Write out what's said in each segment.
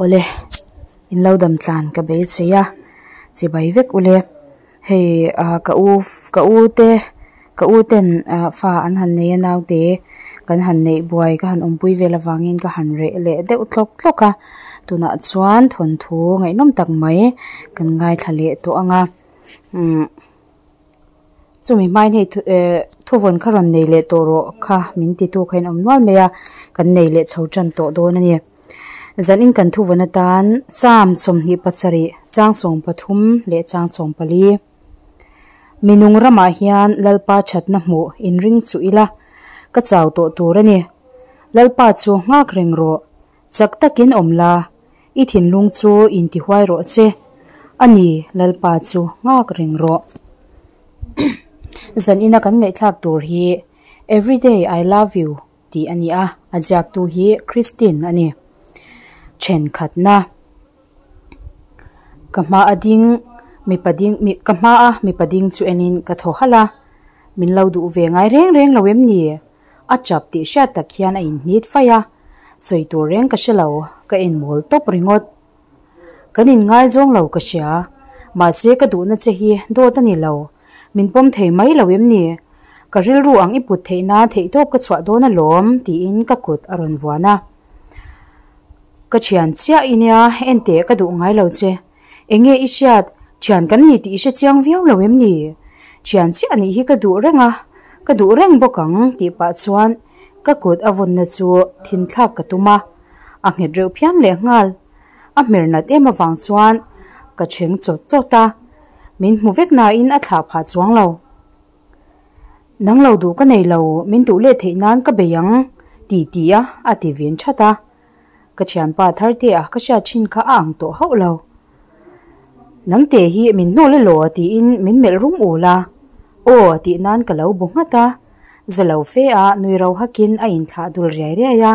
Awle, in lo dam tlan ka beisei a, chibai vek ule. Hei ah ka u ka u te ka u ten ah fa an han nei a naute kan han neih buai ka han awmpui vel avangin ka han reh leh deuh tlawk tlawk a tunah chuan thawnthu ngaihnawm tak mai kan ngaithla leh tawh ang a umm chumi hmain hei eh thuvawn kha rawn nei leh tawh rawh kha min ti tu kha in awm nual mai a kan nei leh chho tan tawh dawn a ni. Zanin kan thuvawn atan Psalm 27 chang 13 leh chang 14. Minung ramah hian Lalpa thatna hmuh inring suh ila, ka chau tawh tur a ni. Lalpa chu nghak reng rawh, chak takin awm la, i thinlung chu intihuai rawh se. A ni, Lalpa chu nghak reng rawh. Zanina kan ngaihthlak tur hi Everyday I love you tih a ni a, a ziaktu hi Christine a ni. Thenkhatna Ka hma a ding mipa ding ka hma a mipa ding chu enin ka thaw halh a, min lo duh ve ngai reng reng lo em ni? A chap tih hriat tak hian a inhnit faih a, sawi tur reng ka hre lo, ka en mawl tawp ringawt. Kan inngaizawng lo ka hria, mahse ka duhna che hi dawt a ni lo, min pawm thei mai lo em ni? Ka rilru ang i put theih nan theihtawp ka chhuah dawn alawm tiin ka kut a rawn vuan a. Ka thian chiah i nia, enteh ka duh ngai lo che. Enge i hriat, thian kan ni tih i hre chiang viau lo em ni? Thian chiah nih hi ka duh reng a, ka duh reng bawk ang tih pah chuan ka kut a vawnna chu thinthlak ka tum a, a nghet reuh phian leh nghal. A hmer nat em avang chuan ka chheng chawt chawt a, min hmu vek nain a thlah phah chuang lo. Nang lo duh ka nei lo, min duh let theih nan ka bei ang, ti ti a, a ti vin that a. Ka thianpa thar te a ka hriat thin kha a ang tawh hauh lo. Nang te hi min hnawl elaw tiin min melh rum ul a, aw tih nan ka lo bu nghat a, za lo fe a nui ro hakin a inthlah dul riai riai a.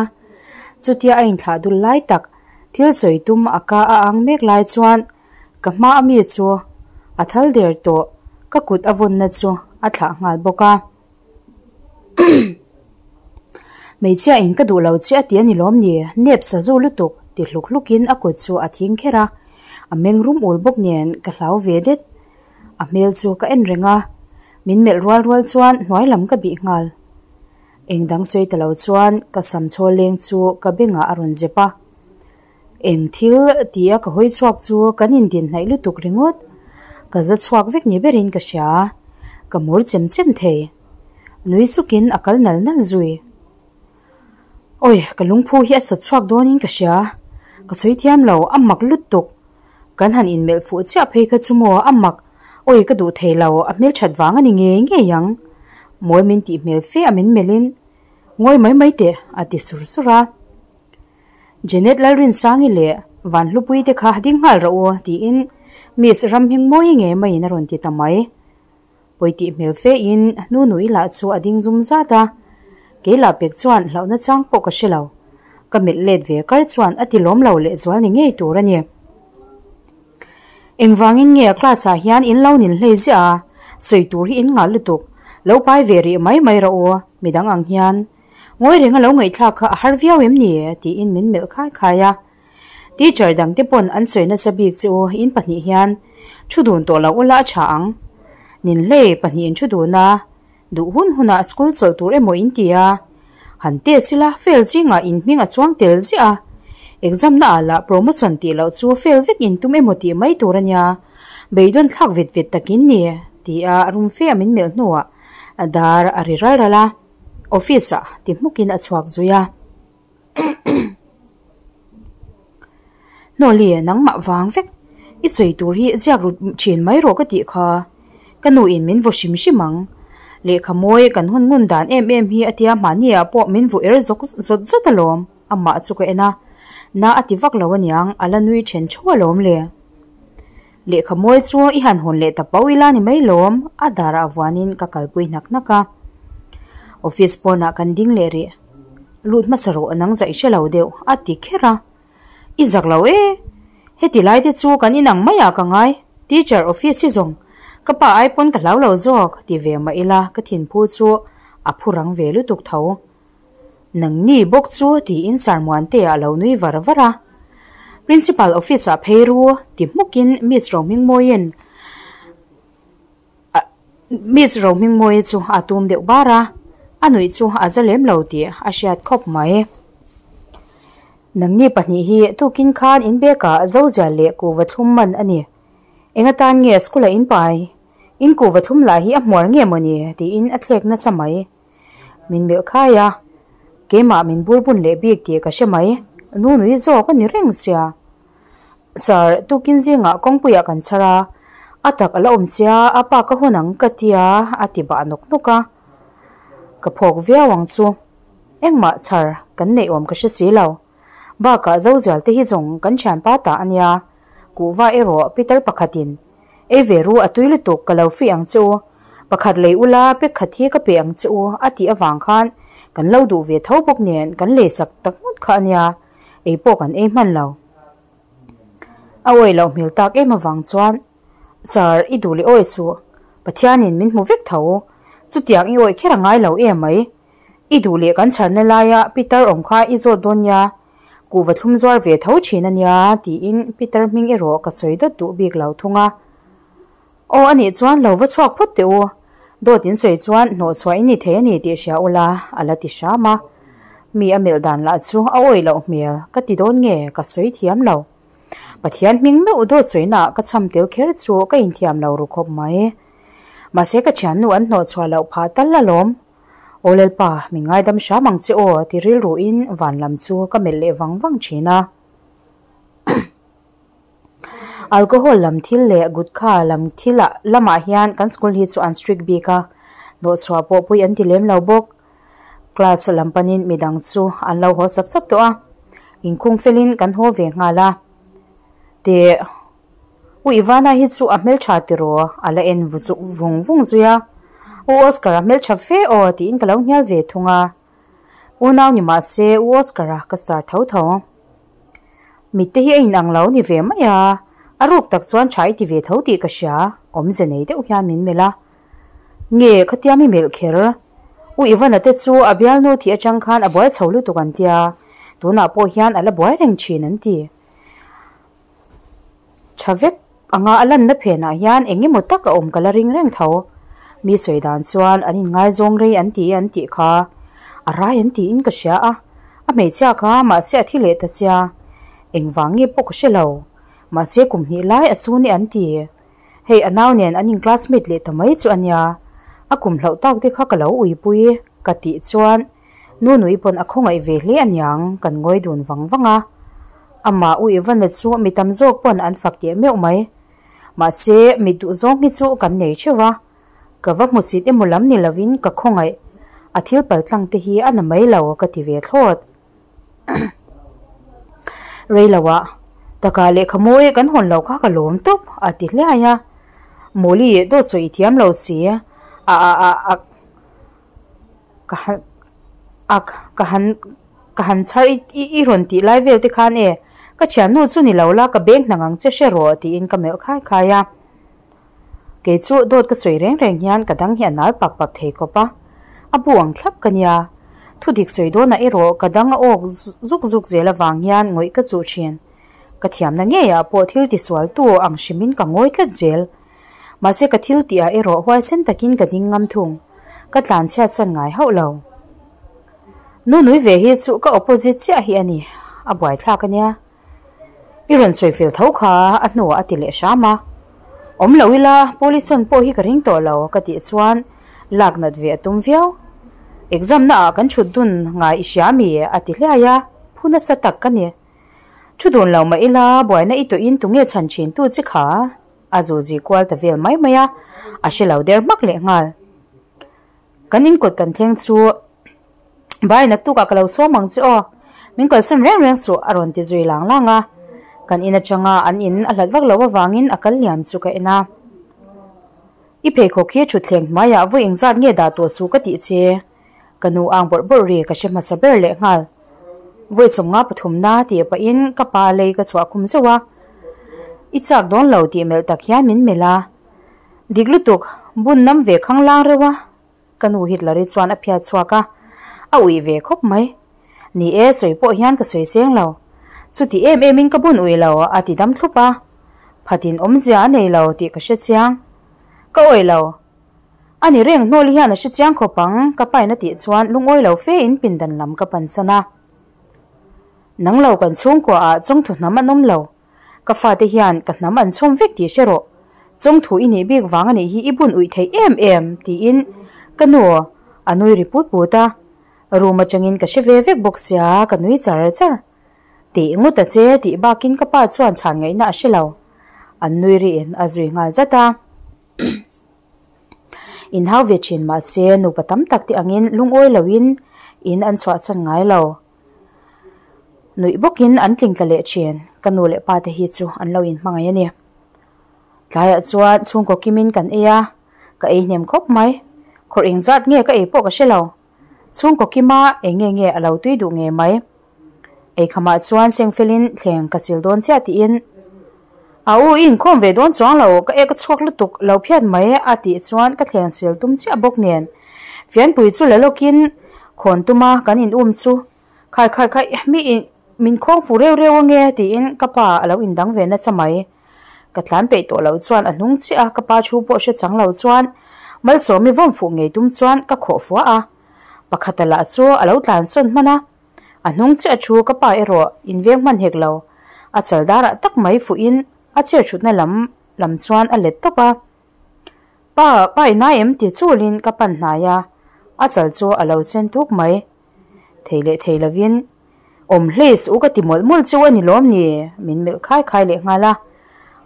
Chutia a inthlah dul lai tak thil sawi tum a ka a ang mek lai chuan Ka hma a mi chu a thal der tawh, ka kut a vawnna chu a thlah nghal bawk a. Hmeichhia in ka duh lo che a ti a ni lawm ni, nep sa zu lutuk ti hluk hluk in a kut chu a thing kher a, a meng rum ul bawk nen ka hlau ve det. A hmel chu ka en reng a, min melh rual rual chuan hnuai lam ka bih nghal. Eng dang sawi ta lo chuan ka sam chhawl leng chu ka bengah a rawn zep a. Eng thil ti a ka hawi chhuak chu kan indin hnaih lutuk ringawt. Ka za chhuak vek ni berin ka hria. Ka mur chem chem thei. Nui sukin a kal nal nal zui. Awi, ka lungphu hi a sawt chhuak dawnin ka hria. Ka sawi thiam lo, a mak lutuk. Kan han inmelh fuh chiah phei kha chu maw, a mak. Awi, ka duh thei lo, a hmelthat vang a ni ngei ngei ang. Mawi min tih hmel fe a min melhin, Ngawi mai mai teh, a ti sur sur a. Janet Lalrinsangi leh Vanhlupui te kha ding nghal rawh u tiin Miss Ramhmingmawi ngei maiin a rawn ti ta mai. Pawi tih hmel fe in Nunui lah chu a ding zum zat a, kei lah pek chuan hlauhna chang pawh ka hre lo. Ka melh let ve kar chuan a ti lawm lo lehzual ni ngei tur a ni. Engvangin nge a class ah hian in lo nin hlei ziah a, sawi tur hi in ngah lutuk, lo pai ve rih mai mai rawh u midang ang hian. Ngawi reng a lo ngaihthlak kha a har viau em ni? tiin min melh khai khai a. Teacher dang te pawn an sawi nasa bik che u in pahnih hian thu dun tawh lo ula a tha ang. Ninhlei pahnih in thu dun a, duh hun hunah school chawlh tur emaw in ti a. Han test ila fail zingah in hming a chuang tel ziah a. Exam na ah lah promotion tih loh chu fail vek in tum emaw tih mai tur a nia. Beidawn thlak vet vet takin ni ti a rum fe a min melh hnuah dar a ri ral ral a. Office ah ti hmukin a chhuak zui a. Hnawli, nangmah vang vek. I sawi tur hi ziak ru thin mai rawh ka tih kha. Ka nu in min vaw hrim hrim ang. Lehkha mawi kan hun ngun dan em em hi a tia mahni ah pawh min vu er zawk zawt zawt alawm. Amah chu ka en a. Na a ti vak lo aniang, a la nui then thu alawm le. Lehkha mawi chu i han hawn leh ta pau ila ni mai lawm, a darah vuanin ka kalpui hnak hnak a. Office pawnah kan ding leh rih. Lut hmasa rawh nang zaih hre lo deuh, a ti kher a. I zak lo e, heti lai te chu kan inang maiah ka ngai, teacher office hi zawng ka pa ai pawn ka hlau lo zawk, ti ve mah ila ka thinphu chu a phu rang ve lutuk tho. Nangni bawk chu tiin Sarmuantea a lo nui var var a. Principal office ah phei ru ti hmukin Miss Rohmingmawiin Miss Rohmingmawii chu a tum deuh bar a, a nuih chu a za lem lo tih a hriat khawp mai. Nangni pahnih hi tukin khan in bag ah Zozial leh kuhva thlum man a ni. Eng atan nge school ah in pai? In kuhva thlum lah hi a hmuar nge mawni? tiin a thlek nasa mai. Min melh khai a, keimah min bur bun leh bik tih ka hre mai, nu nui zawk a ni reng sia. Sir, tukin zingah kawngpuiah kan chhar a, a tak a la awm sia, a pa ka hawn ang ka tia a ti bah nawk nawk a. Ka phawk viau ang chu, engmah chhar kan neih awm ka hre si lo. Bakah Zozial te hi zawng kan thianpa ta a nia, kuhva erawh Peter pakhatin Ei ve ru a tui lutuk ka lo fih ang che u, pakhat lei ula pek khat hi ka pe ang che u a tih avang khan kan lo duh ve tho bawk nen kan lei sak tak ngawt kha a nia, ei pawh kan ei hman lo. A awih loh hmel tak em avang chuan Sir i duh leh awih suh, Pathianin min hmu vek tho, chutiang i awih kher a ngai lo em mai, i duh leh kan chharna laia Peter awm kha i zawt dawn nia, Kuhva thlum zuar ve tho thin a nia tiin Peter hming erawh ka sawi dawt duh bik lo thung a. Aw a nih chuan lo va chhuak phawt teh u, dawt in sawi chuan hnawh chhuah in ni thei a ni tih hria ula a la ti hram a. Mi a melh dan lah chu a awih loh hmel ka ti dawn nge ka sawi thiam lo. Pathian hming meuh dawt sawina ka cham tel kher chu ka inthiam lo ru khawp mai. Mahse ka thiannu an hnawh chhuah loh phah tal alawm. Aw Lalpa, min ngaidam hram ang che aw ti rilruin van lam chu ka melh leh vang vang thin a. Alcohol lam thil leh gutkha lam thil ah lamah hian kan school hi chu an strict bik a, hnawhchhuah pawh pui an ti lem lo bawk. Class lam panin midang chu an lo haw sap sap tawh a, inkhung felin kan haw ve nghal a. Teh. U Ivana hi chu a hmeltha tiraw a la en vung vung zui a, U Oscar a hmeltha fe aw tiin ka lo hnial ve thung a, unau ni mah se U Oscar a ka star tho tho. Mitte hi a inang lo ni ve mai a, a ruk tak chuan tha i ti ve tho tih ka hria, awmze nei deuh hian min melh a. Nge khatia mi melh kher? U Ivana te chu a bialnu thih atang khan a buai chho lutuk an tia, tunah pawh hian a la buai reng thin an ti. Tha vek anga a lanna phenah hian eng emaw tak a awm ka la ring reng tho. Mi sawi dan chuan an inngaizawng rei an ti an tih kha a rai an tiin ka hria a, a hmeichhia kha mahse a thi leh ta sia. Engvang nge pawh ka hre lo. Mahse kum hnih lai a chu ni an ti. Hei a nau nen an in classmate leh ta mai chu a nia. A kum hlauh tak te kha ka lo uipui ka tih chuan Nu nui pawn a khawngaih ve hle aniang, kan ngawi dun vang vang a. Amah U Ivana chu mi tam zawk pawn an fak teh meuh mai. Mahse, mit duh zawng hi chu kan nei theuh a. Ka va hmu chit emaw lam ni lovin ka khawngaih. A thil pal tlang te hi a na mai lo ka ti ve thlawt. Rei lo ah, taka lehkha mawi kan hawn lo kha ka lawm tawp a ti hliai a. Mawli dawt sawi i thiam lo si, a a a a. Ka han ak ka han ka han chhar i i i rawn tih lai vel te khan e ka thiannu chu ni lo la ka beng hnang ang che hre rawh tiin ka melh khai khai a. Kei chu dawt ka sawi reng reng hian ka dang hi a nal pap pap thei khawp a, a bu ang thlap ka nia. Thu dik sawi dawnah erawh ka dang a awk zuk zuk zel avang hian ngawih ka chuh thin. Ka thiamna ngeiah pawh thil tisualtu ang hrimin ka ngawi tlat zel. Mahse ka thil tih ah erawh huaisen takin ka ding ngam thung, ka tlan chhiat san ngai hauh lo. Nu nui ve hi chu ka opposite chiah hi a ni, a buaithlak a nia. I rawn sawi fel tho kha a hnuah a ti leh hram a. Awm lo ila Polison pawh hi ka ring tawh lo ka tih chuan lak nat ve a tum viau. Exam na ah kan thut dun ngai i hria mi a ti hliai a, phu nasa tak ka ni. Thu dun lo mah ila buaina i tawhin tunge chhan thin tu che kha? A zuzi kual ta vel mai mai a, a hre lo der hmak leh nghal. Kan inkawt kan thleng chu Bai naktukah ka lo sawm ang che aw, min kalsan reng reng suh a rawn ti zui lang lang a. Kan in atanga an in a hlat vak loh avangin a kal liam chu ka en a. I pheikhawk hi thutthleng hnuaiah vawi engzat nge dah tawh suh ka tih che? Ka nu ang bawrh bawrh ri ka hre hmasa ber leh nghal. Vawi chawmnga pathumna tih pahin ka pa lei ka chhuah khum zeuh a. I chak dawn lo tih melh tak hian min melh a. Dik lutuk, bun nam ve khang lang reuh a. Ka nu Hitler-i chuan a phiat chhuak a, a uih ve khawp mai. Ni e, sawi pawh hian ka sawi seng lo. Chuti em em in ka bun ui lo a ti dam thlup a. Phatin awmzia a nei lo tih ka hre chiang. Ka awih lo. A ni reng hnawl hian a hre chiang khawp ang ka pain a tih chuan lungawi lo fe in pindan lam ka pansan a. Nang lo kan chhungkua ah chawngthu hnam an awm lo. Ka fate hian ka hnam an chhawm vek tih hre rawh. Chawngthu i nih bik vang a nih hi i bun uih theih em em tiin ka nu a nui ri put put a. Room atangin ka hre ve vek bawk sia ka nui char char. Tih ngut a che tih bakin ka pa chuan chhan ngaihna a hre lo. An nui rihin a zui nghal zat a. Inhau ve thin mahse nupa tam tak te angin lungawi loin in an chhuahsan ngai lo. Nuih bawkin an tling tla leh thin. Ka nu leh pa te hi chu an lo inhmangaih a ni. Tlaiah chuan chhungkaw kimin kan ei a, ka ei hnem khawp mai. Khawrh engzat nge ka ei pawh ka hre lo. Chhungkaw kima eng nge nge a lo tui duh ngei mai. Eikhamah chuan sengfelin thleng ka chil dawn chiah tiin, A u i inkhawm ve dawn chuang lo, ka ek a chhuak lutuk lo phiat mai a tih chuan ka thleng sil tum chiah bawk nen. Fianpui chu la lawkin khawn tuma kan in um chu, Khai khai khai, mi in min khawng fu reu reu ange tiin ka pa a lo indang ve nasa mai. Ka tlan peih tawh loh chuan a hnung chiah a, ka pa thu pawh hre chang lo chuan Malsawmi vawm fuh ngei tum chuan ka khawh fua a. Pakhata lah chu a lo tlan sawn hman a, a hnung chiah a thu ka pa erawh inveng hman hek lo. A chal darah tak mai fuhin a chair thutna lam lam chuan a let tawp a. Pa, pa i nai em ti chulin ka pan hnai a, a chal chu a lo chen tuk mai. Thei leh thei lovin, Awm hlei suh u ka ti mawlh mawlh chu a ni lawm ni? Min melh khai khai leh nghal a.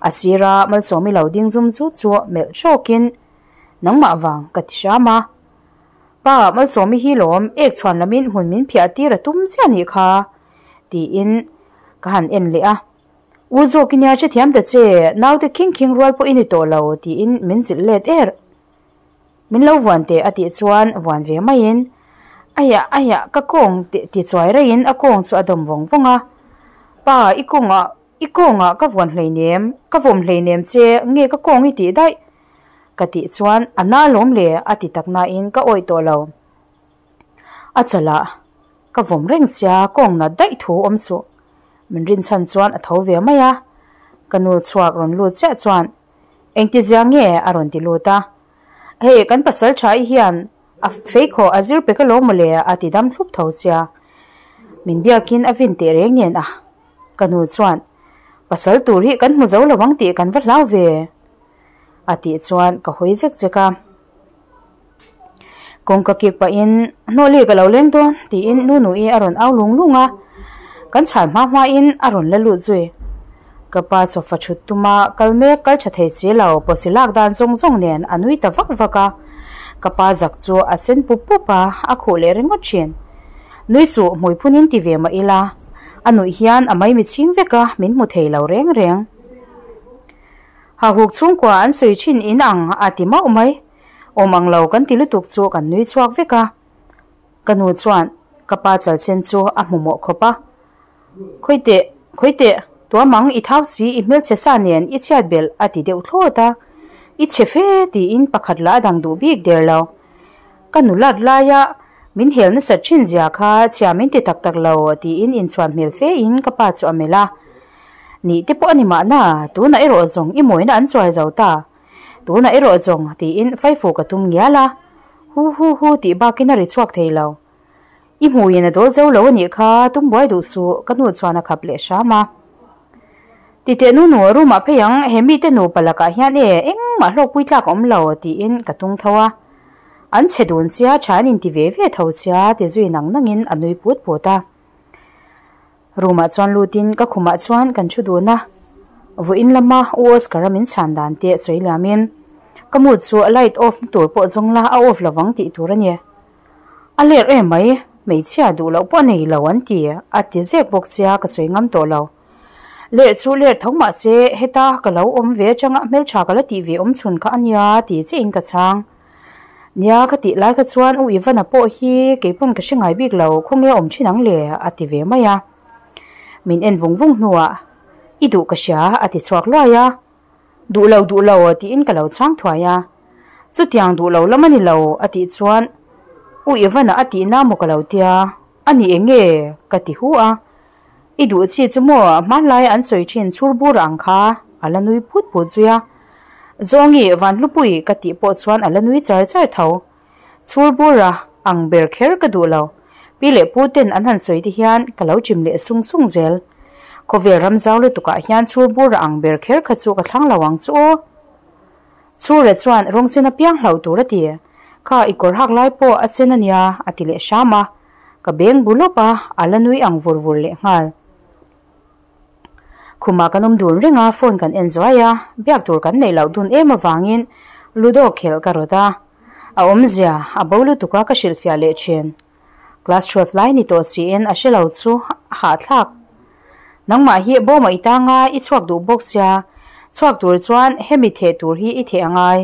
A sira Malsawmi lo ding zum zut chu melh hrawkin, Nangmah vang ka ti hram a. Pa, Malsawmi hi lawm, ek chhuan lamin hmun min phiah tir a tum chiah nih kha, tiin ka han en leh a. U zawk i nia hrethiam ta che, naute khing khing rual pawh i ni tawh lo, tiin min zilh let er. Min lo vuan teh a tih chuan vuan ve maiin, Aiah, aiah, ka kawng teh ti chuai raiin a kawng chu a dawm vawng vawng a. Pa, i kawngah, i kawngah ka vuan hleinem, ka vawm hleinem che, nge ka kawng i tih daih? Ka tih chuan, A na alawm le, a ti tak nain ka awih tawh lo. A chalah, ka vawm reng sia, kawng nat daih thu awm suh. Min rinchhan chuan a tho ve mai a. Ka nu chhuak rawn lut chiah chuan, Engti zia nge? a rawn ti lut a. Hei, kan pasal tha i hian a feikhawh a zir pek alawm mawle a ti dam thlup tho sia. Min biakin a vin teh reng nen a. Ka nu chuan, Pasal tur hi kan hmu zo lo ang tih kan va hlau ve a tih chuan ka hawi zek zek a. Kawngka kik pahin, Hnawhli ka lo leng dawn tiin Nunui a rawn au lung lung a, kan chhan hma hmain a rawn la lut zui. Ka pa sofa thut tuma kal mek kal tha thei si lo, pawsi lak dan zawng zawng nen a nui ta vak vak a. Ka pa zak chu a sen pup pup a, a khuh leh ringawt thin. Nui suh hmui phunin ti ve mah ila, a nuih hian a maimi chhing vek a, min hmu thei lo reng reng. Hahuk chhungkua an sawi thin in ang a ti mauh mai. Awm ang lo kan ti lutuk chu kan nui chhuak vek a. Ka nu chuan ka pa chalchen chu a hmu mawh khawp a. Khawi teh, khawi teh, tuamang i thau si i hmelchhe sa nen i chhiat belh a ti deuh thlawt a. I chhe fe tiin pakhat lah a dang duh bik der lo. Ka nu lat laia min hel nasat thin zia kha chhia min ti tak tak lo tiin inchhuan hmel fe in ka pa chu a melh a. Nih te pawh a ni mahna, tunah erawh zawng i mawina an chuai zo ta. Tunah erawh zawng tiin faifu ka tum ngial a, hu hu hu tih bakin a ri chhuak thei lo. I hmuiin a dawl zo lo a nih kha, tum buai duh suh, ka nu chuan a khap leh hram a. Titeh nu nu room ah phei ang, he mite nupa lakah hian e, engmah hlawkpui tlak a awm lo tiin ka tung tho a. An chhe dun sia, tha an inti ve ve tho sia ti zui nang nangin a nui put put a. Room ah chuan lutin ka khumah chuan kan thu dun a, vawiin lama U Oscar-a min chhan dan te sawi liamin ka mood chu light off na tur pawh zawng la a off lovang tih tur a ni. A ler em mai, hmeichhia duh loh pawh nei lo an ti a ti zek bawk sia ka sawi ngam tawh lo. Ler chu ler tho mah se heta ka lo awm ve atanga hmeltha ka la tih ve awm chhun kha a nia ti chiahin ka chhang. Nia ka tih lai kha chuan U Ivana pawh hi keipawn ka hre ngai bik lo, khawnge awm thin ang le a ti ve mai a. Min en vung vung hnuah I duh ka hria a ti chhuak luai a. Duh lo duh lo tiin ka lo chhang thuai a. Chutiang duh lo lam a ni lo a tih chuan U Ivana a tihna maw ka lo tia, a ni eng nge ka ti hu a. I duh chi chu maw hmanlaia an sawi thin chhur bur ang kha a la nui phut phut zui a. Zawngi Vanhlupui ka tih pawh chuan a la nui char char tho. Chhur bura ang ber kher ka duh lo. Pi leh pu ten an han sawi te hian ka lo chim leh sung sung zel. Khawvel ram zau lutukah hian chhur bura ang ber kher kha chu ka thlang lo ang chu aw. Chhura chuan rawng sen a piang hlauh tur a ti. Kha i kawr hak lai pawh a sen a nia a ti leh hram a. Ka beng bu lawp a, a la nui ang vur vur leh nghal. Khumah kan awm dun reng a, phone kan en zuai a, biak tur kan neih loh dun em avangin ludo khelh ka rawt a. A awmzia a bo lutuk a ka hrilhfiah leh thin. Class 12 lai ni tawh siin a hre lo chu a hahthlak. Nangmah hi bawmah i tang a, i chhuak duh bawk sia, chhuak tur chuan hemi theh tur hi i theh a ngai.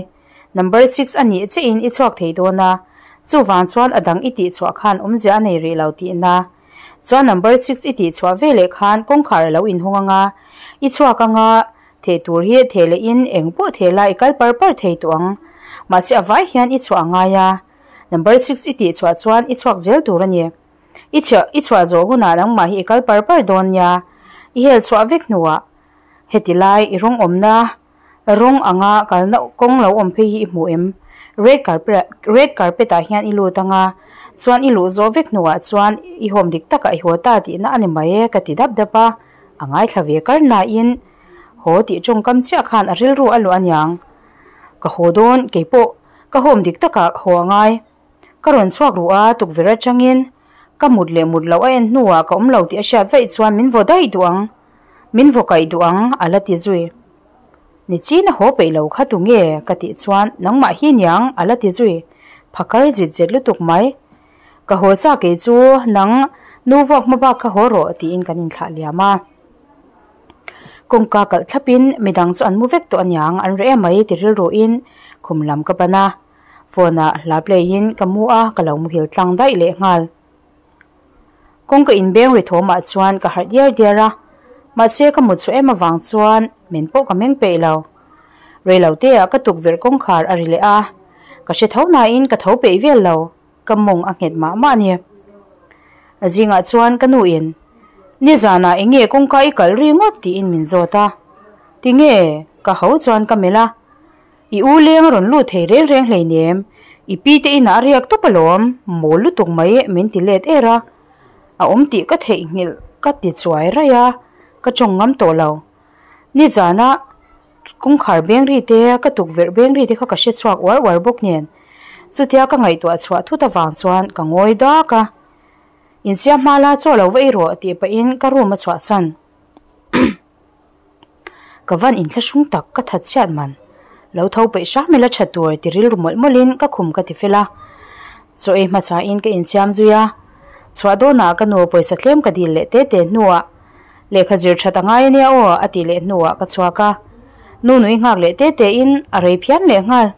Number six a nih chiahin i chhuak thei dawn a, chuvang chuan a dang i tihchhuah khan awmzia a nei rih lo tihna. Chuan number six i tihchhuah ve leh khan kawngkhar a lo inhawng anga, i chhuak anga theh tur hi theh lehin eng pawh theh la i kal par par thei tawh ang. Mahse a vai hian i chhuah a ngai a, number six i tihchhuah chuan i chhuak zel tur a ni. I chhiah i chhuah zawh hunah nangmah hi i kal par par dawn nia, i hel chhuah vek hnuah heti lai i rawng awmna Rawng anga kalna kawng lo awm phei hi i hmu em? Red carpet red carpet ah hian i lut anga chuan i luh zawh vek hnuah chuan i hawm dik takah i haw ta tihna a ni mai e ka ti dap dap a, a ngaithla ve kar nain haw tih tawngkam chiah khan a rilru a luah aniang. Ka haw dawn keipawh ka hawm dik takah haw a ngai. Ka rawn chhuak ruh a, tukverh atangin ka mut leh mut loh a en hnuah ka awm lo tih a hriat vaih chuan min vaw daih duh ang, min vaw kaih duh ang a la ti zui. Ni chin a haw peih lo kha tu nge ka tih chuan nangmah hi niang a la ti zui, phakar zit zet lutuk mai. Ka haw sa kei chu nang nu vuak hma bak kha haw rawh tiin kan inthlah liam a. Kawngka kalh thlapin midang chu an mu vek tawh aniang an reh mai ti rilruin khum lam ka pan a. Phone ah hla play in ka mu a, ka lo muhil tlang daih leh nghal. Kawngka inbeng ri thawmah chuan ka harh diar diar a, mahse ka mut chhuah em avang chuan men pawh ka meng peih lo. Reilo te ah ka tukverh kawngkhar a ri leh a, ka hre tho nain ka tho peih vel lo, ka mawng a nghet mah mah a ni. A zingah chuan ka nu in, Nizanah eng nge kawngka i kalh ri ngawt tiin min zawt a, tinge ka ho chuan ka melh a, I u leng a rawn lut thei reng reng hleinem, i pi te inah a riak tawp alawm, mawl lutuk mai min ti let er a, a awm tih ka theihnghilh ka ti chuai raih a, ka tawng ngam tawh lo. Nizana kawngkhar beng ri te, ka tukverh beng ri te kha ka hre chhuak uar uar bawk nen, chutia ka ngaihtuah chhuah thut avang chuan ka ngawi dak a, Insiam hma la chaw lo va ei rawh tih pahin ka room a chhuahsan. Ka van inthlahrung tak ka that chhiat man. Lo tho peih hram ila tha tur ti rilru mawlh mawlhin ka khum ka ti fel a. Chaw ei hmasa in ka insiam zui a. Chhuah dawnah ka nu pawisa tlem ka dil leh te te hnuah lehkha zir that a ngai ania aw a tih leh hnuah ka chhuak a. Nu nui nghak leh te te in a rei phian leh nghal.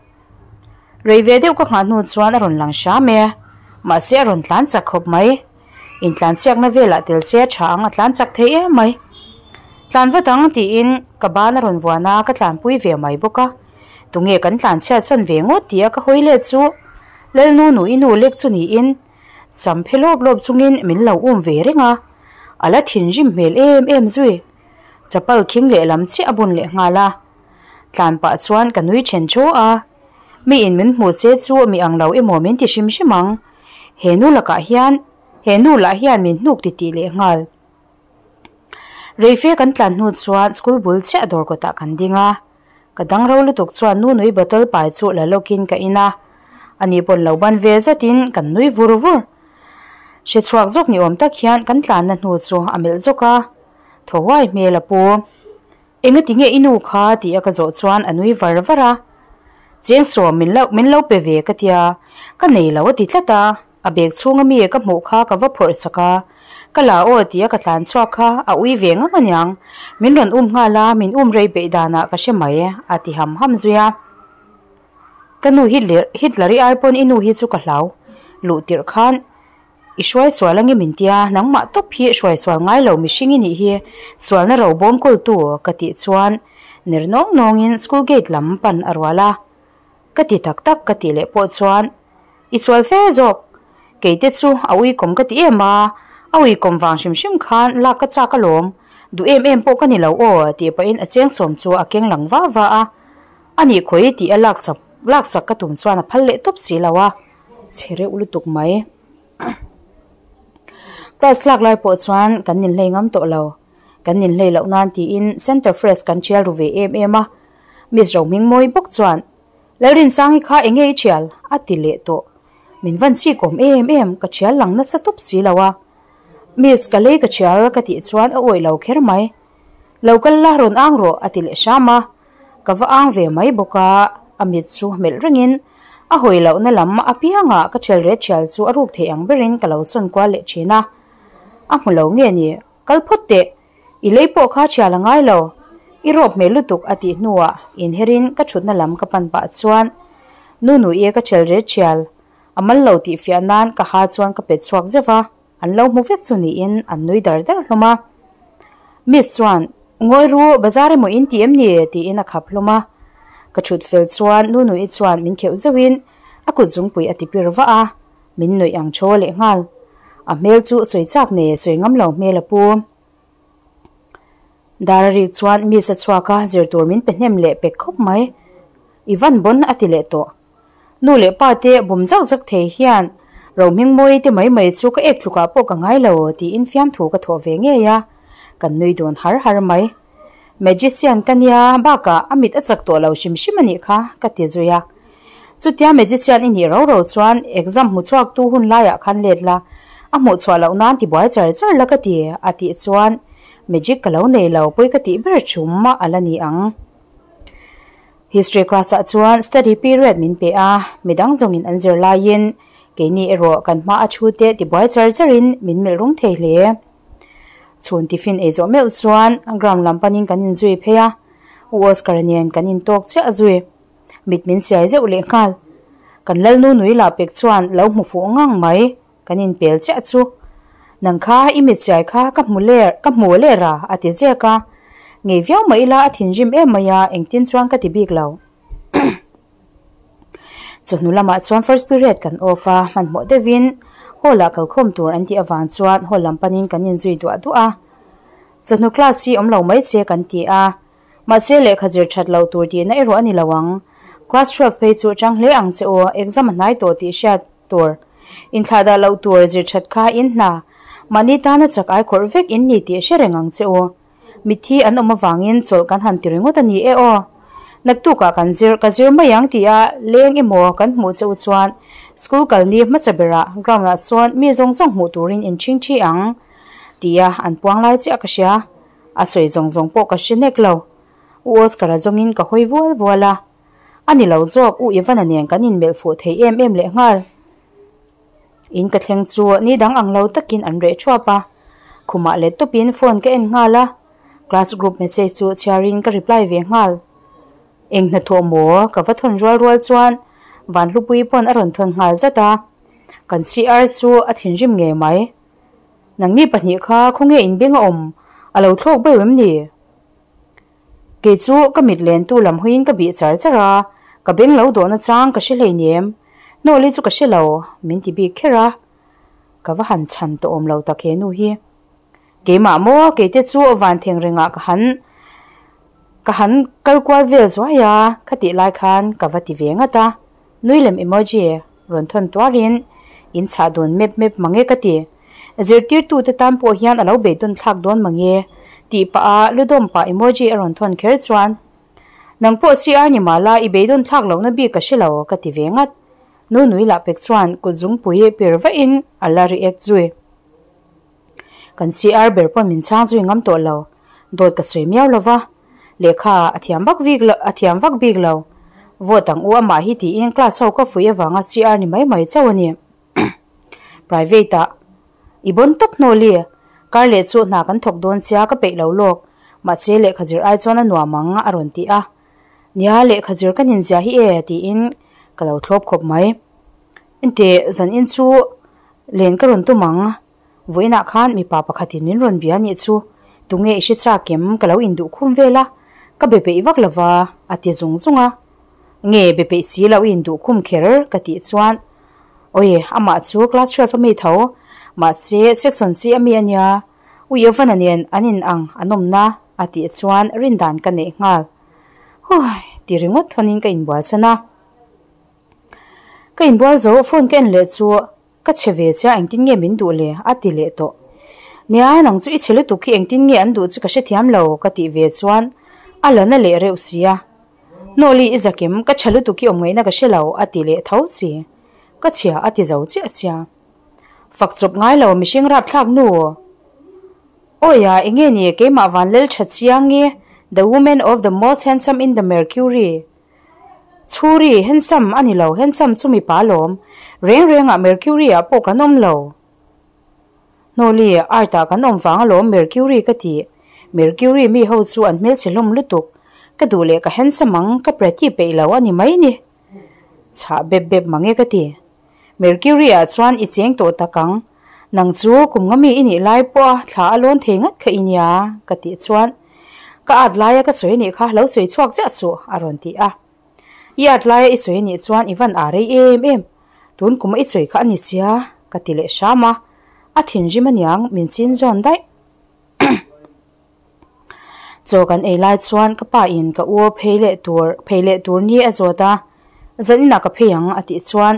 Rei ve deuh ka nghah hnu chuan a rawn lang hram e. Mahse a rawn tlan chak khawp mai. Intlansiakna velah tel se a tha ang a tlan chak thei em mai. Tlan vat ang tiin ka ban a rawn vuan a, ka tlanpui ve mai bawk a. Tunge kan tlan chhiat san ve ngawt ti a ka hawi let chu Lalnu nu i nu lek chu niin sam phe lawp lawp chungin min lo um ve reng a, a la thinrim hmel em em zui. Chapal khing lehlam chiah a bun leh nghal a. Tlan pah chuan ka nui then thaw a, mi in min hmuh che chu mi ang lo emaw min ti hrim hrim ang. He nu lakah hian he nu lah hian min hnuk ti tih leh nghal. Reife kan tlan hnu chuan school bul chiah dawr kawtah kan ding a, ka dang ro lutuk chuan nu nui bottle pai chu la lawkin ka in a, ani pawn lo ban ve zatin kan nui vur vur. Hre chhuak zawk ni awm tak hian kan tlanna hnu chu a melh zawk a, thaw huai hmel a pu. Engati nge i nu kha tih a ka zawh chuan a nui var var a, Cheng sawm min lo min lo pe ve ka tia, ka nei lo a ti tlat a, a bag chhunga mi ka hmuh kha ka va phawrh sak a, ka la aw tih a ka tlan chhuak kha a ui ve ngang aniang, min rawn um nghal a, min um rei beih danah ka hre mai a ti ham ham zui a. Ka nu Hitler Hitler i ai pawn i nu hi chu ka hlau luh tirh khan I hruai sual ange min tia, nangmah tawp hi hruai sual ngai lo mihring i nih hi, sualna ro bawm kawltu ka tih chuan ner nawng nawngin school gate lam pan a rual a. Ka ti tak tak ka tih leh pawh chuan i sual fe zawk, keite chu a uikawm ka ti em a, A uikawm vang hrim hrim khan lak ka chak alawm, duh em em pawh ka ni lo aw tih pahin a chengsawm chu a keng lang va va a. A nih khawi tih a laksak laksak ka tum chuan a phal leh tawp si lo a, chhe reuh lutuk mai. Class lak lai pawh chuan kan ninhlei ngam tawh lo. Kan ninhlei loh nan tiin Center Fresh kan thial ru ve em em a. Miss Rohmingmawi bawk chuan, Lalrinsangi kha enge i thial? a ti leh tawh. Min van chik awm em em, ka thial lang nasa tawp si lo a. Miss, ka lei ka thial ka tih chuan a awih lo kher mai. Lo kal la rawn ang rawh a ti leh hram a. Ka va ang ve mai bawk a, a mit chu melh rengin a hawi lohna lam apiangah ka thial re thial chu a ruk thei ang berin ka lo chawn kual leh thin a. A hmu lo nge ni, kal phawt teh, i lei pawh kha thial a ngai lo, i rawp hmel lutuk a tih hnuah inherin ka thutna lam ka pan pah chuan Nunui ka thial re thial, a mal lo tih fiah nan ka ha chuan ka pet chhuak zeuh a. An lo hmu vek chu niin an nui dar dar hlawm a. Miss chuan, Ngawi ru, bazar emaw in ti em ni? tiin a khap hlawm a. Ka thut fel chuan Nunui chuan min kheuh zeuhin a kut zungpui a ti pir vah a, min nuih ang thaw leh nghal. A hmel chu sawi chak nei sawi ngam lo hmel a pu. Dar a rik chuan Miss a chhuak a, zir tur min pe hnem leh pek khawp mai. I van bawn a ti leh tawh. Nu leh pa te bum zak zak thei hian Rohmingmawii te mai mai chu ka ek tlukah pawh ka ngai lo tiin fiamthu ka thawh ve ngei a, kan nui dun har har mai. Magician ka nia bakah a mit a chak tawh lo hrim hrim a nih kha ka ti zui a. Chutia magician i nih ro ro chuan exam hmu chhuak tu hun laiah khan let la, a hmuh chhuah loh nan tibuai char char la ka ti a tih chuan magic ka lo nei lo pawi ka tih ber thum a la ni ang. History class ah chuan study period min pe a, midang zawngin an zir laiin keini erawh kan hma a thu te tibuai char charin min melh rum thei hle. Chhun tiffin ei zawh meuh chuan ground lam panin kan inzui phei a, U Oscar nen kan intawk chiah zui. Mit min siai zeuh leh nghal. Kan Lalnu nui lah pek chuan lo hmu fuh ngang mai. Kan inpel chiah chu, Nang kha i mit chiai kha ka hmu ler, ka hmu ler a, a ti zek a. Ngei viau mah ila a thinrim em mai a, engtin chuan ka ti bik lo. Chawhnu lamah chuan first period kan off a, hmanhmawh deuhin hall ah kalkhawm tur an tih avang chuan hall lam panin kan inzui duah duah a. Chawhnu class hi awm lo mai che kan ti a, mahse lehkha zir that loh tur tihna erawh a ni lo ang. Class 12 phei chu chang hle ang che aw, exam a hnai tawh tih hriat tur. Inthlah dah loh tur zir that kha in hna. Mahni tana chak ai khawrh vek in ni tih hre reng ang che u. Mitthi an awm avangin chawlh kan han ti ringawt a ni e aw. Naktukah kan zir ka zir mai ang tia leng emaw kan hmuh che u chuan school kalni hmasa berah ground ah chuan mi zawng zawng hmuh turin in ṭhing ṭhi ang tia an puang lai chiah ka hria. A sawi zawng zawng pawh ka hre nek lo. U Oscar-a zawngin ka hawi vual vual a. A ni lo zawk, U Ivana nen kan inmelh fuh thei em em leh nghal. In ka thleng chu ni dang ang lo takin an reh thuap a, khumah let tawpin phone ka en nghal a, class group message chu chhiarin ka reply ve nghal. Eng hnathawh maw ka va thawn rual rual chuan Vanhlupui pawn a rawn thawn nghal zat a, kan CR chu a thinrim ngei mai. Nangni pahnih kha khawnge inbeng a awm a lo thlawk beuh em ni? Kei chu ka mit lentu lam hawiin ka bih char char a, ka beng lo dawhna chang ka hre hleinem. Hnawli chu ka hre lo, min ti bik kher a. Ka va han chhan tawh awm lo tak he nu hi. Keimah maw, keite chu van theng rengah ka han ka han kal kual vel zuai a, khatih lai khan ka va ti ve ngat a. Nui lem emoji rawn thawn tuarin in chhah dun mep mep mange ka ti. Zirtirtute tan pawh hian a lo beidawn thlak dawn mange tih pah a ludawm pah emoji a rawn thawn kher chuan Nang pawh CR ni mah la i beidawn thlak lohna bik ka hre lo ka ti ve ngat. Nu nui lah pek chuan kut zungpui pir vahin a la react zui. Kan CR ber pawn min chhang zui ngam tawh lo. Dawt ka sawi miau lo va. Lehkha a thiam vak bik lo a thiam vak bik lo. Vote ang u amah hi tiin class ho ka fuih avanga CR ni mai mai chauh a ni. Private ah i bawn tawp hnawli. Kar leh chu hna kan thawk dawn sia ka peih lo lawk. Mahse lehkha zir ai chuan a nuam ang a rawn ti a. Nia lehkha zir ka ninzia hi e tiin ka lo thlawp khawp mai. Enteh zan in chu len ka rawn tum ang. Vawiinah khan mipa pakhatin min rawn bia anih chu tunge i hre chak em ka lo induh khum vel a, ka be peih vak lova a ti zung zung a. Nge be peih si loh i induh khum kher ka tih chuan Awi amah chu class 12 a mi tho. Mahse, section C a mi a nia, U Evan-a nen an in ang an awmna a tih chuan rindan ka neih nghal. Huai! Ti ringawt thawnin ka inbualsan a. Ka inbual zo phone ka en leh chu Ka chhe ve chiah engtin nge min duh le? a ti leh tawh. Nia, nang chu i chhe lutuk hi engtin nge an duh chu ka hrethiam lo ka tih ve chuan a la na leh reuh sia. Hnawli i zakim, ka tha lutuk hi awm ngaihna ka hre lo a ti leh tho si. Ka chhia a ti zo chiah chiah. Fak chawp ngai lo mihring rapthlak nu. Awi a, enge ni keimah van lel tha chiang i the woman of the most handsome in the mercury. Chhuri, handsome a ni lo, handsome chu mipa alawm. Reng rengah Mercury ah pawh kan awm lo. Hnawli, Earth ah kan awm vang alawm Mercury ka ti. Mercury mi ho chu an hmelchhe hlawm lutuk. Ka duh leh ka handsome ang, ka pretty peih lo a ni mai ni. Chhah bep bep mang e ka ti. Mercury ah chuan i cheng tawh tak ang. Nang chu kum nga mi i nih lai pawh a thla a lawn thei ngat kha i nia ka tih chuan ka at laia ka sawi anih kha lo sawi chhuak chiah suh a rawn ti a. I at laia i sawi anih chuan i van ah rei em em. Tun kum a i sawi kha a ni sia ka ti leh hram a. A thinrim aniang min chin zawn daih. Chaw kan ei lai chuan ka pa in ka u phei leh tur phei leh tur ni a zawt a, zan inah ka phei ang a tih chuan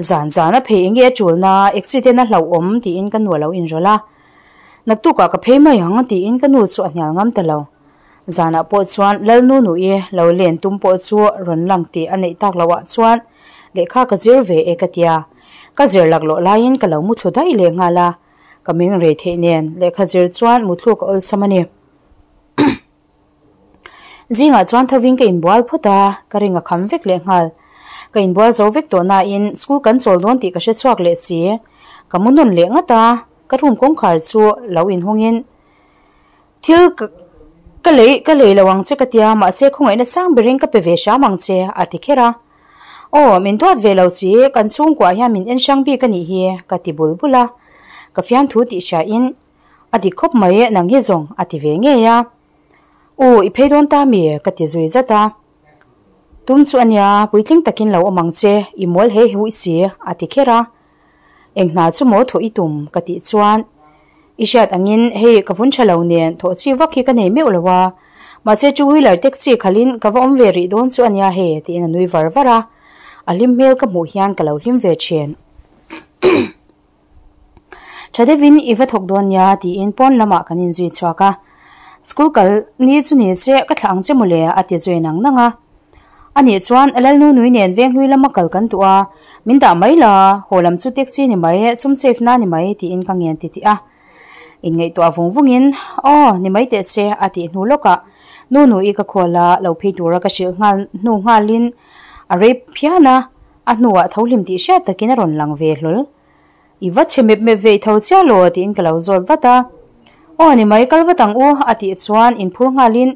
zan zan a phei enge a tul na accident a hlauhawm tiin ka nu a lo inrawlh a, naktukah ka phei mai ang tiin ka nu chu a hnial ngam ta lo. Zanah pawh chuan Lalnu nui lo len tum pawh chu rawn lang tih a neih tak loh ah chuan lehkha ka zir ve e ka tia, ka zir laklawh laiin ka lo muthlu daih leh nghal a. Ka meng rei theih nen lehkha zir chuan muthluk a awlsam a ni. Zingah chuan thovin ka inbual phawt a, ka ring a kham vek leh nghal. Ka inbual zo vek tawh nain school kan chawl dawn tih ka hre chhuak leh si. Ka mu nawn leh ngat a, ka room kawngkhar chu lo inhawngin thil ka lei ka lei lo ang che ka tia mahse khawngaihna sang berin ka pe ve hram ang che a ti kher a. Aw, min duat ve lo si, kan chhungkuah hian min en hrang bik a nih hi, ka ti bul bul a. Ka fiamthu tih hriain, A dik khawp mai, nang hi zawng, a ti ve ngei a. U, i phei dawn ta mi? ka ti zui zat a. Tum chu a nia, puitling takin lo awm ang che, i mawl he hu i si, a ti kher a. Eng hna chu maw thawh i tum? ka tih chuan, I hriat angin hei ka vun tha lo nen thawh chi vak hi ka nei meuh lo a, mahse two wheeler taxi khalhin ka va awm ve rih dawn chu a nia hei tiin a nui var var a, a hlim hmel ka hmuh hian ka lo hlim ve thin. Tha deuhin i va thawk dawn nia tiin pawn lamah kan inzui chhuak a, school kal ni chu ni se ka thlah ang che mawle a ti zui nang nang a. Anih chuan Lalnu nui nen Venghlui lama kal kan duh a, min dah mai la, haw lam chu taxi ni mai, sum save na ni mai tiin ka ngen ti tih a. Inngaihtuah vung vungin, Aw, ni mai teh se a tih hnu lawkah Nu nui ka khawl a, lo phei tura ka hrilh nghal hnu nghalin a rei phian a, a hnuah tho hlim tih hriat takin a rawn lang ve hlawl. I va chhe mep mep ve i tho chiah law tiin ka lo zawt vat a. Aw ni mai kal vat ang u a tih chuan inphur nghalin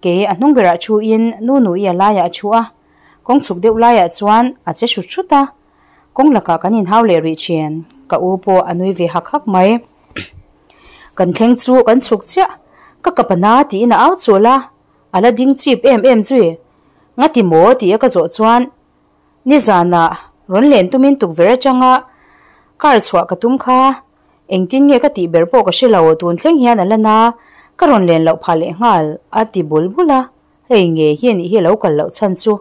kei a hnung berah thu in nu nui a laiah a thu a, kawng chhuk deuh laiah chuan a che hrut hrut a, kawng lakah kan inhau leh rih thin, ka u pawh a nui ve hak hak mai. Kan thleng chu kan chhuk chiah, ka kap a na tiin a au chul a, a la ding chip em em zui. Ngati maw tia ka zawh chuan Nizanah rawn len tumin tukverh atanga car chhuah ka tum kha, engtin nge ka tih ber pawh ka hre lo, tun thleng hian a la na, ka rawn len loh phah leh nghal a ti bul bul a, hei nge hi anih hi a lo kal loh chhan chu.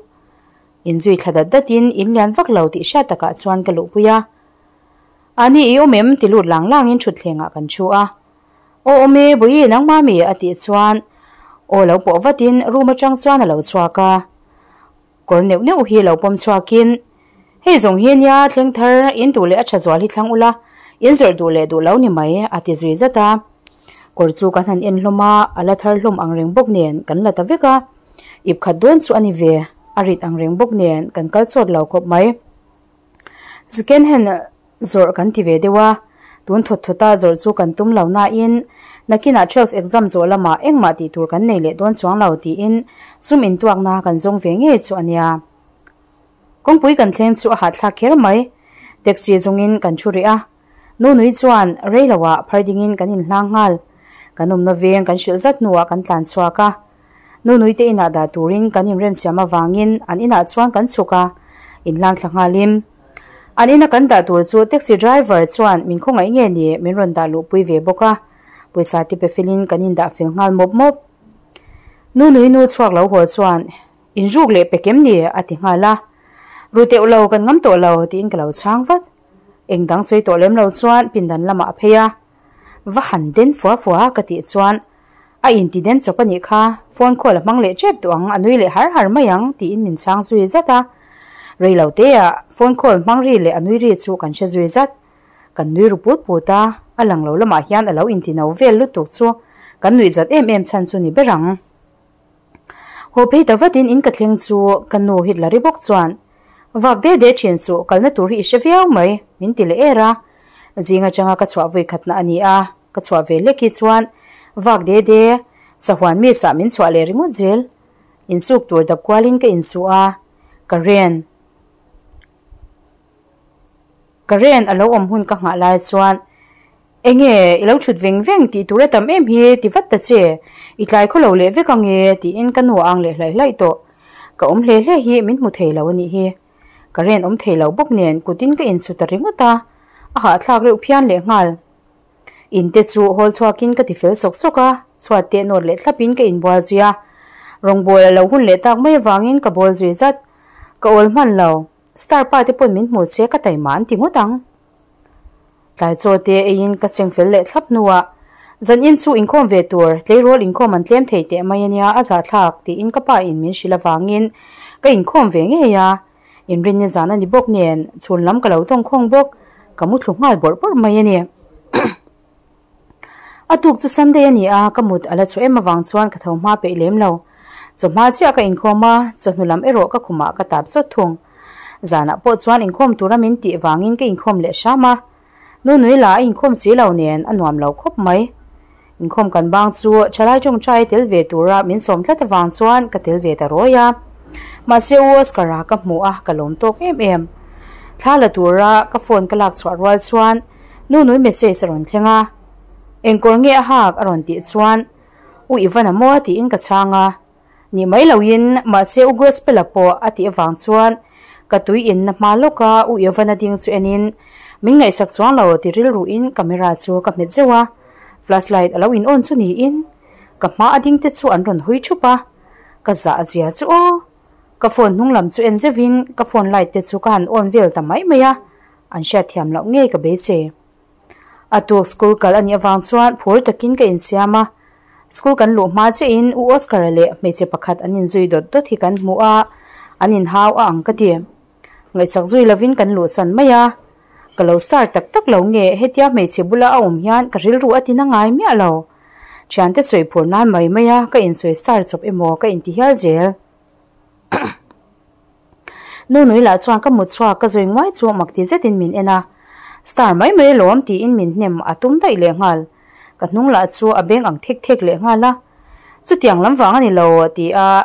Inzui thla dat datin in lian vak lo tih hriat takah chuan ka luhpui a. Ani i awm em? ti lut lang langin thutthlengah kan thu a. Aw awm e, Bawihi nangmah mi? a tih chuan aw lo pawh vatin room atang chuan a lo chhuak a. Kawr neuh neuh hi lo pawm chhuakin, Hei zawng hi nia thleng thar in duh leh a tha zual hi thlang ula, in zawrh duh leh duh lo ni mai, a ti zui zat a. Kawr chu kan han en hlawm a, a la thar hlawm ang reng bawk nen kan la ta vek a. Ip khat dawn chu a ni ve, a rit ang reng bawk nen kan kal chawt lo khawp mai. Second hand zawrh kan ti ve deuh a, tun thawt thawta zawrh chu kan tum lo nain nakinah twelve exam zawh lamah engmah tih tur kan nei leh dawn chuang lo tiin sum intuakna kan zawng ve ngei chu a nia. Kawngpui kan thleng chu a hahthlak kher mai, taxi zawngin kan thu rih a, nu nui chuan rei loah phar dingin kan inhlang nghal, kan awmna veng kan hrilh zat hnuah kan tlan chhuak a. Nunui te inah dah turin kan inremsiam avangin an inah chuan kan chhuk a, inhlang thla nghalin. An ina kan dah tur chu taxi driver chuan min khawngaih nge ni min rawn dah luhpui ve bawk a, pawisa te pe felin kan indah fel nghal mawp mawp. Nu nui nu chhuak lo haw chuan in ruk leh pe kem ni a ti nghal a, ru teuh lo kan ngam tawh lo tiin ka lo chhang vat. Eng dang sawi tawh lem lo chuan pindan lamah a phei a, va han den fua fua ka tih chuan a inti den chawp a nih kha, phone call a hmang leh tep duh ang, a nui leh har har mai ang tiin min chhang zui zat a. Rei lo teah phone call hmang ri leh a nui ri chu kan hre zui zat. Kan nui ru put put a, a lang lo lamah hian a lo inti no vel lutuk chu kan nuih zat em em chhan chu ni ber ang. Haw phei ta vatin in ka thleng chu ka nu Hitler-i bawk chuan, Vak de de thin suh, kalna tur hi i hre viau mai, min ti leh er a. Zing atanga ka chhuah vui khatna a ni a, ka chhuah ve hlek hi chuan vak de de sahuan mi sah min chhuah leh ringawt zel. Insuk tur dap kualin ka insuh a, ka ren. Ka ren a lo awm hun ka nghah lai chuan, Enge i lo thut veng veng tih tur a tam em hi ti vat ta che, i tlai khaw lo leh vek ange tiin ka nu a ang leh hlaih hlaih tawh. Ka awm hle hle hi min hmu thei lo a nih hi. Ka ren awm thei lo bawk nen kutin ka insu ta ringawt a, a hahthlak reuh phian leh nghal. In te chu hawl chhuakin ka ti fel sawk sawk a, chhuat teh nawt leh thlapin ka inbual zui a. Rawngbawl a lo hun leh tak mai avangin ka bawl zui zat. Ka awl hman lo. Star pa te pawn min hmu che ka taima an ti ngawt ang. Tlai chaw te eiin ka cheng fel leh thlap hnuah zan in chu inkhawm ve tur tleirawl inkhawm an tlem thei teh mai ania a zahthlak tiin ka pa in min hrilh avangin ka inkhawm ve ngei a. Inrinni zan a ni bawk nen chhun lam ka lo tawngkhawng bawk ka mu thlu nghal bawrh bawrh mai a ni. A tuk chu Sunday a ni a, ka mut a la chhuah em avang chuan ka tho hma peih lem lo. Chawhma chiah ka inkhawm a, chawhnu lam erawh ka khumah ka tap chawt thung. Zanah pawh chuan inkhawm tura min tih vangin ka inkhawm leh hram a. Nunui la a inkhawm si lo nen a nuam lo khawp mai. Inkhawm kan bang chu thalai tawngtai tel ve tura min sawm tlat avang chuan ka tel ve ta rawi a. Mahse U Oscar-a ka hmu a, ka lawm tawk em em. Thla la tura ka phone ka lak chhuah rual chuan Nunui message a rawn thleng a, Engkawr nge a hak? a rawn tih chuan U Ivan a maw tiin ka chhang a, Nih mai loin mahse U Gospel-a pawh a tih avang chuan ka tui inna hma lawka U Ivan-a ding chu enin min ngaihsak chuang lo ti rilruin camera chu ka hmet zeuh a, flashlight a lo in on chu niin ka hma a ding te chu an rawn hui thup a, ka zah zia chu aw! Ka phone hnung lam chu en zeuhin ka phone light te chu ka han on vel ta mai mai a. An hriatthiam loh ngei ka beisei. A tuk school kal a nih avang chuan phur takin ka insiam a. School kan luh hma chiahin U Oscar-a leh hmeichhe pakhat an inzui dawt dawt hi kan hmu a, an inhau a ang ka ti. Ngaihsak zui lovin kan luhsan mai a. Ka lo star tak tak lo nge hetia hmeichhe bula a awm hian ka rilru a tina ngai miah lo. Thiante sawi phur nan mai mai a ka insawi star chawp emaw ka inti hial zel. Nunui lah chuan ka mut chhuak ka zui nguai chu mak ti zetin min en a, Star mai mai alawm tiin min hnem a tum daih leh nghal. Ka hnung lah chu a beng ang thek thek leh nghal a, Chutiang lam vang a ni lo ti a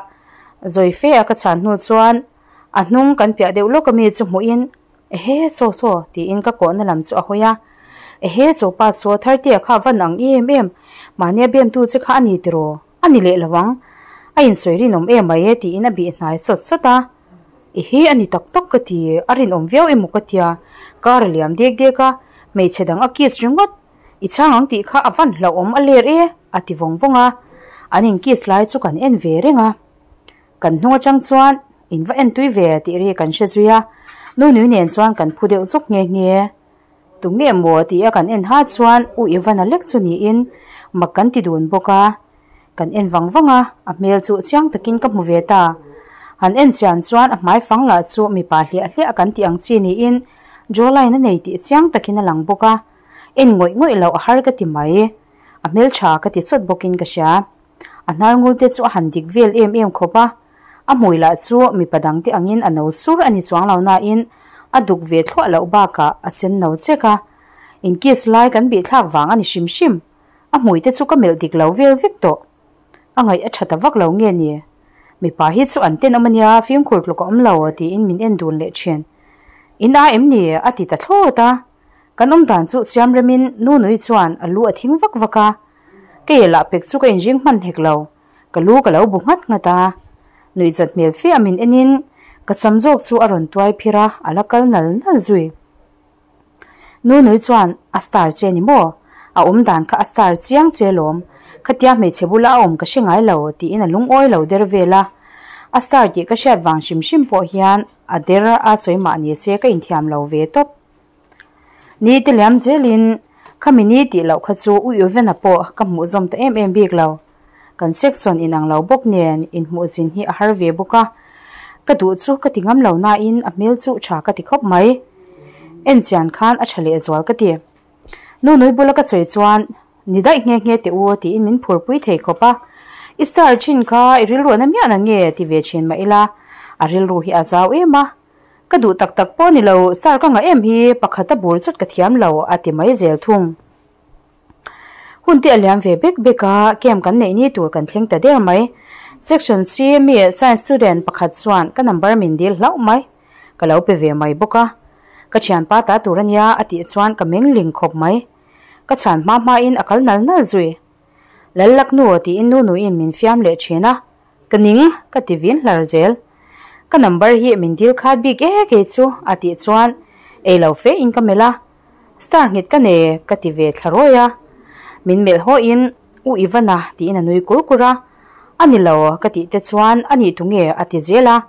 zawi fe a ka chhan hnu chuan a hnung kan piah deuh lawk ami chu hmuhin Ehe saw saw tiin ka kawhna lam chu a hawi a, Ehe chaw pa saw Thartea kha van ang em em, mahnia bemtu che kha a ni tiraw? A ni leh lo ang, a insawi rinawm em mai e tiin a bih hnai sawt sawt a. I hi a ni tak tak ka ti, a rinawm viau emaw ka tia, car a liam dek dek a, hmeichhe dang a kiss ringawt, i chhang ang tih kha a van hlauhawm a ler e a ti vawng vawng a, an in kiss lai chu kan en ve reng a. Kan hnung atang chuan in va en tui ve tih ri kan hre zui a, Nunui nen chuan kan phu deuh zawk nghe nghe. Tu nge maw ti a kan en ha chuan U Ivana lek chu niin mak kan ti dun bawk a. Kan en vang vang a, a hmel chu chiang takin ka hmu ve ta. Han en chian chuan a hmai fang lah chu mipa hliah hliah kan tih ang chi niin jawline a nei tih chiang takin a lang bawk a. En ngawih ngawih loh a har ka ti mai. A hmel tha ka ti chawt bawkin ka hria. A hnar ngul te chu a han dik vel em em khawp a, a hmui lah chu mipa dang te angin a no sur a ni chuang lo nain a duk ve thluah loh bakah a sen no chek a, in kiss lai kan bih thlak vang a ni hrim hrim, a hmui te chu ka melh dik lo vel vek tawh. A ngaih a tha ta vak lo nge ni? Mipa hi chu an tenawm a nia, fimkhur tluk a awm lo tiin min en dun leh thin. In a em ni? a ti ta thlawt a, kan awm dan chu siam remin Nunui chuan a lu a thing vak vak a, Kei lah pek chu ka inring hman hek lo, ka lu ka lo bu nghat nghat a. Nuihzat hmel fe a min enin ka sam zawk chu a rawn tuai phir a, a la kal nal nal zui. Nunui chuan a star che ni maw? A awm dan kha a star chiang che lawm. Khatia hmeichhe bula a awm ka hre ngai lo tiin a lungawi lo der vel a. A star tih ka hriat vang hrim hrim pawh hian a der a sawi mah ni se ka inthiam lo ve tawp. Ni te liam zelin khami ni tih loh kha chu U Uvena pawh ka hmuh zawm ta em em bik lo. Kan section inang lo bawk nen inhmuh zin hi a har ve bawk a, ka duh chu ka ti ngam lo nain a hmel chu tha ka ti khawp mai. En chian khan a tha lehzual ka ti. Nunui bula ka sawi chuan ni daih nghe nghe teh u tiin min phurpui thei khawp a, I star thin kha i rilru a na miah na nge ti ve thin mah ila a rilru hi a zau em a, Ka duh tak tak pawh ni lo, star ka ngah em hi pakhat a bur chawt ka thiam lo a ti mai zel thung. Hun te a liam ve bek bek a, camp kan neih ni tur kan thleng ta der mai. Section C mi science student pakhat chuan ka number min dil hlauh mai. Ka lo pe ve mai bawk a. Ka thianpa ta tur a nia a tih chuan ka meng ling khawp mai. Ka chhan hma hma in a kal nal nal zui. Lallak nu tiin nu nuin min fiam leh thin a. Ka ning, ka ti vin hlar zel. Ka number hi min dil khat bik e kei chu a tih chuan ei lo fe in ka melh a, star nghet ka nei ka ti ve thla rawi a. Min melh haw in U Ivana tiin a nui kur kur a, a ni lo ka tih te chuan a nih tu nge a ti zel a,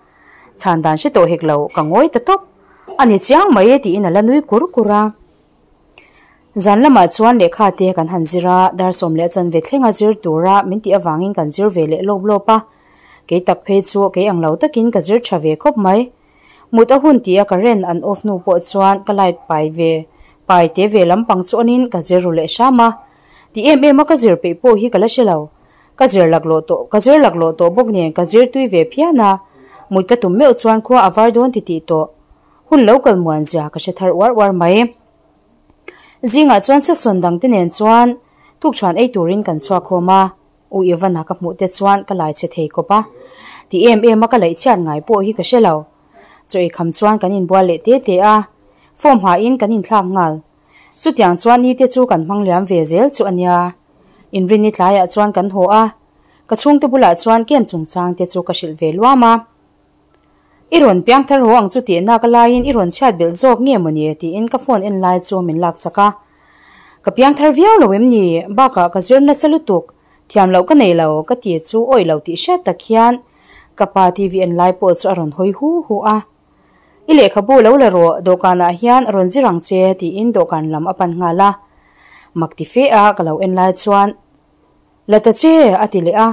chhan dan hre tawh hek lo ka ngawi ta tawp, a ni chiang mai tiin a la nui kur kur a. Zan lamah chuan lehkha te kan han zir a, dar 10 leh chanve thlenga zir tura min tih avangin kan zir ve leh lawp lawp a. Kei tak phei chu kei ang lo takin ka zir tha ve khawp mai. Mut a hun tih a current an off hnu pawh chuan ka light pai ve pai te ve lampang chu awnin ka zir ru leh hram a. Ti em em a ka zir peih pawh hi ka la hre lo. Ka zir laklawh tawh ka zir laklawh tawh bawk nen ka zir tui ve phian a. Mut ka tum meuh chuan khua a var dawn titih tawh. Hun lo kal muan zia ka hre thar uar uar mai. Zingah chuan section dang te nen chuan tukṭhuan ei turin kan chhuak khawm a, U Ivana ka hmuh te chuan ka lai chhe thei kawp a, ti em em a ka laih chhiat ngai pawh hi ka hre lo. Chaw ei kham chuan kan inbual leh te te a, form hain kan inthlak nghal. Chutiang chuan ni te chu kan hmang liam ve zel chu a nia. Inrinni tlaiah chuan kan haw a, ka chhungte bulah chuan kem chungchang te chu ka hrilh ve luam a. I rawn piang thar haw ang chu tih nak laiin i rawn chhiat belh zawk nge maw ni tiin ka phone en lai chu min laksak a. Ka piang thar viau lo em ni? Bakah ka zir nasa lutuk, thiam loh ka nei lo ka ti chu awih lo tih hriat tak hian ka pa TV en lai pawh chu a rawn hawi hu hu a. I lehkhabu lo la rawh, dawhkanah hian rawn zir ang che tiin dawhkan lam a pan nghal a. Mak ti fe a ka lo en lai chuan La ta che a ti leh a.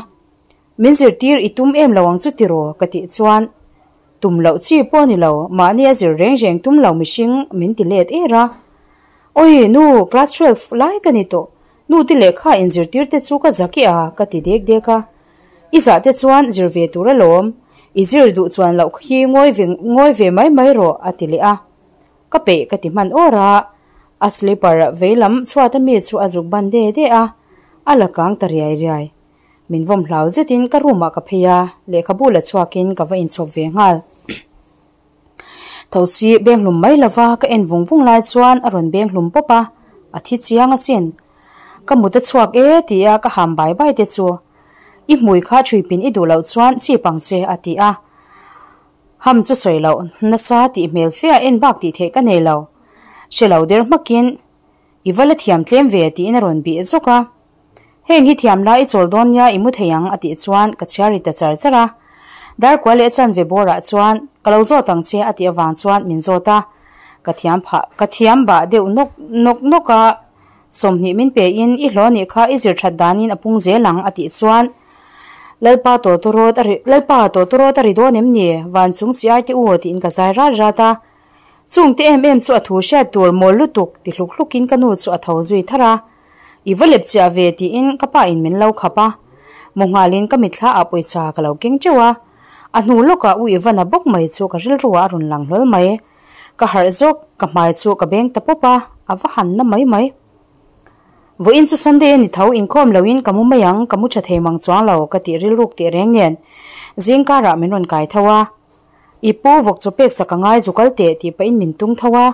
Min zirtir i tum em lo ang chu tiraw? Ka tih chuan, Tum loh chi pawh a ni lo, mahni a zir reng reng tum lo mihring min ti let er a. Awi, nu, class 12 lai ka ni tawh, nu te lehkha inzirtir te chu ka zak i a, ka ti dek dek a. I zah te chuan zir ve tur alawm, i zir duh chuan loh khi ngawi ve ngawi ve mai mai rawh, a ti leh a. Ka peih ka ti hman awr a, a slipper veilam chhuat ami chu a zuk ban de de a, a la kang ta riai riai. Min vawm hlau zetin ka room ah ka phei a, lehkhabu la chhuakin ka va inchhawp ve nghal. Thosi beng hlum mai lova ka en vung vung lai chuan a rawn beng hlum pawp a, a thi chiang asin. Ka mut a chhuak e ti a ka ham bai bai te chu. I hmui kha thuipin i duh loh chuan chip ang che a ti a. Ham chu sawi loh nasa tih hmel fe a en bak tih theih ka nei lo. Hre lo der hmakin i va la thiam tlem ve tiin a rawn bih zawk a. Heng hi thiam la i chawl dawn nia i mu thei ang a tih chuan ka chhiar ri ta char char a. Darkua leh chanve bawrah chuan ka lo zawt ang che a tih avang chuan min zawt a. Ka thiam phah ka thiam bah deuh nawk nawk nawk a, 20 min pe in i hlawh nih kha i zir that danin a pung zel ang a tih chuan Lalpa tawtawrawt a ri Lalpa tawtawrawt a ri dawn em ni van chung chi ar te u tiin ka zai rat rat a. Chungte em em chu a thu hriat tur mawl lutuk ti hluk hlukin ka nu chu a tho zui thar a. I va lep chiah ve tiin ka pa in min lo khap a. Mu nghalin ka mitthla ah pawisa ka lo keng teuh a. A hnu lawkah U Ivana bawk mai chu ka rilru ah a rawn lang hlawl mai. Ka harh zawk, ka hmai chu ka beng ta pawp a, a va han na mai mai. Vawiin chu Sunday a ni tho, inkhawm loin ka mu mai ang, ka mu tha thei mang chuang lo ka tih rilruk teh reng nen. Zingkarah min rawn kai tho a. I pu vawk chu pek sak a ngai zu kal teh tih pahin min tung tho a.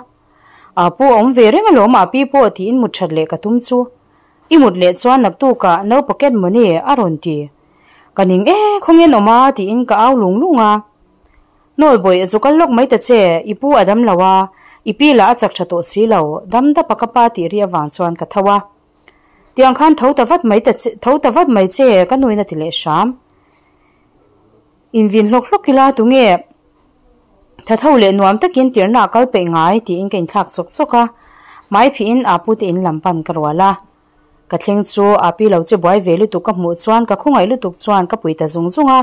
A pu a awm ve reng alawm a pi pawh tiin mut that leh ka tum chu. I mut leh chuan naktukah no pocket money a rawn ti. Ka ning e, khawngen awm a tiin ka au lung lung a. Nawlbawih zu kal lawk mai ta che, i pu a dam lo a, I pi lah a chak tha tawh si lo, dam dap a ka pa tih ri avang chuan ka tho a. Tiang khan tho ta vat mai ta che, tho ta vat mai che ka nuin a ti leh hram. Invin hlawk hlawk ila tunge tha tho leh nuam takin tirhna a kal peih ngai tiin ka inthlak sawk sawk a, hmai phihin aa pute in lam pan ka rual a. Ka thleng chu aa pi lo che buai ve lutuk ka hmuh chuan ka khawngaih lutuk chuan ka pui ta zung zung a,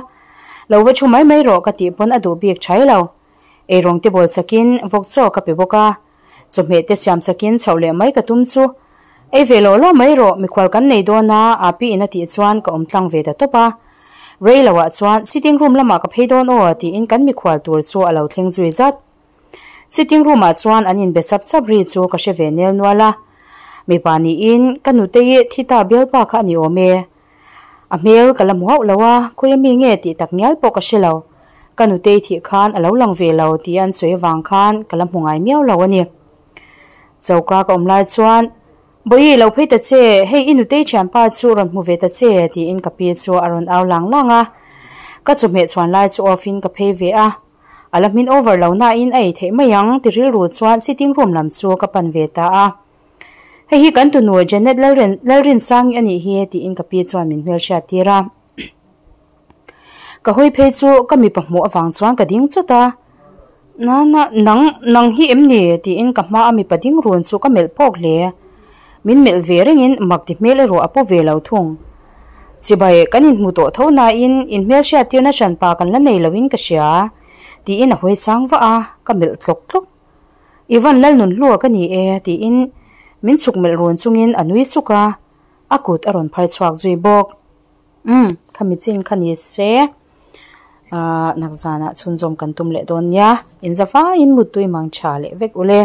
Lo va thu mai mai rawh ka tih pawn a duh bik thai lo. Eirawng te bawl sakin vawk chaw ka pe bawk a, chawhmeh te siam sakin chhoh leh mai ka tum chu ei ve lawh lawh mai rawh mikhual kan nei dawn a aa pi in a tih chuan ka awm tlang ve ta tawp a. Rei lo ah chuan sitting room lamah ka phei dawn aw tiin kan mikhual tur chu a lo thleng zui zat. Sitting room ah chuan an inbe chap chap ri chu ka hre ve nel nual a. Mipa niin ka nutei thi ta bialpa kha a ni awm e. A hmel ka la hmu hauh lo a, khawi ami nge tih tak ngial pawh ka hre lo. Ka nutei thih khan a lo lang ve lo tih an sawi avang khan ka la hmu ngai miau lo a ni. Choka ka awm lai chuan, Bawihi lo phei ta che, hei i nutei thianpa chu rawn hmu ve ta che tiin ka pi chu a rawn au lang lang a. Ka chawhmeh chhuan lai chu off in ka phei ve a, a la hmin over lo nain a ei theih mai ang ti rilru chuan sitting room lam chu ka pan ve ta a. Hei hi kan tunu Janet Lalrinsangi a nih hi tiin ka pi chuan min hmelhriat tir a. Ka hawi phei chu ka mipa hmuh avang chuan ka ding chawt a. Na na nang nang hi em ni tiin ka hma a mipa ding run chu ka melh phawk hle. Min melh ve rengin mak ti hmel erawh a pu ve lo thung. Chibai kan inhmu tawh tho nain inhmelhriat tirna hranpa kan la nei loin ka hria tiin a hawi chang vah a, ka melh tlawk tlawk. Ivan Lalnunhlua ka ni e tiin min chhuk melh run chungin a nui suk a, a kut a rawn phar chhuak zui bawk. Umm, khami chin kha ni se, aah nakzanah chhunzawm kan tum leh dawn nia, inzavaiin muttui mang tha leh vek ule.